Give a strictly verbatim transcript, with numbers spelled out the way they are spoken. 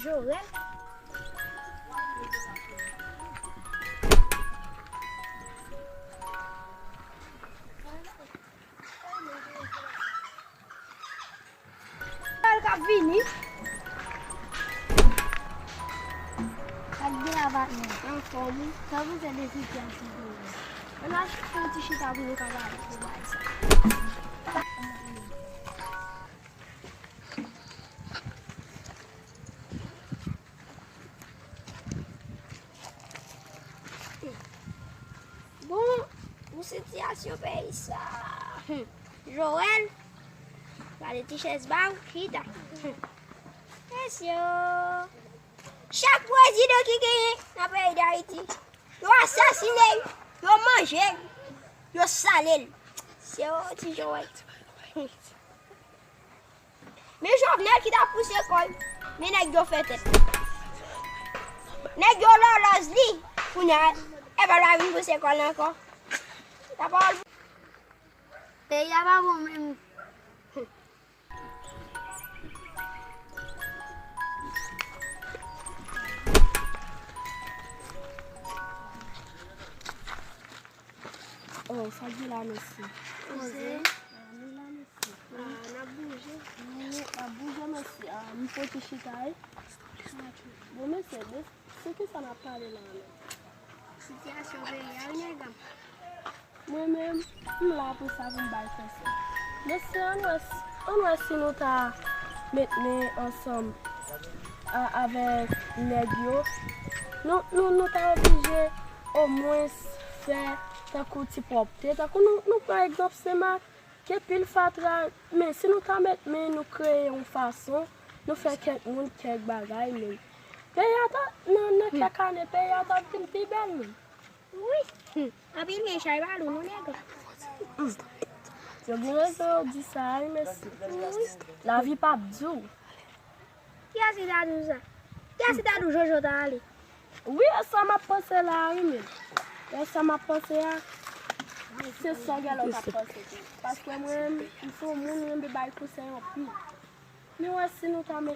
Jorèl. Jorèl k ap vini. Sa k gen la, patnè? Anfòm, wi. Sa w panse de sitiyasyon peyi a? Ann al fè yon ti chita pou nou ka pale de bagay sa. Bon, pou sitiyasyon peyi sa, hmm, Joel, gade ti chèz ba w, chita. Hmm. Mesye, chak prezidan ki genyen nan peyi Dayiti, yo asasinen l, yo manje l, yo sale l. Se yon ti Joel. Hmm. Men Jovenel ki t ap pouse kò l, men nèg yo fè tèt. Nèg yo lòlòz li, kounye a, epa l pa vin pouse kò l ankò. Lapawòl. Peyi a pa bon menm. Oh, sa k gen la, mesye? Koze. Ah, nou la, mesye. Ah, n ap bouje. Wi, n ap bouje, mesye. Ah, m pote chita, wi. Bon, mesye, de, se ki sa n ap pale la, menm? Sitiyasyon peyi a, wi, nèg an. Mwen menm, m la pou sa pou m bay konsèy. Mesye, ann wè, ann wè si nou ta met men ansanm a, avèk nèg yo. Nou, nou, nou ta oblije omwens fè tankou ti pwòpte. Tankou nou, nou pran egzanp Senmak, gen pil fatra, men si nou ta met men nou kreye yon fason, nou fè kèk moun, kèk bagay, men peyi a ta, nan, nan kèk ane, peyi a ta vin pi bèl, men. Wi. Hmm. Anpil men chay pa lou, non, nèg. Hmm. Yo gen rezon, yo di sa, wi, mesye. Wi. Lavi p ap di w. Kiyès ki ta di w sa? Kiyès ki ta di w Jojo ta ale? Wi, e sa m ap panse la, wi, men. E sa m ap panse a, se sa w gen lè w t ap panse tou. Paske mwen, m se yon moun, m renmen bay konsèy anpil. Men wè si nou ta met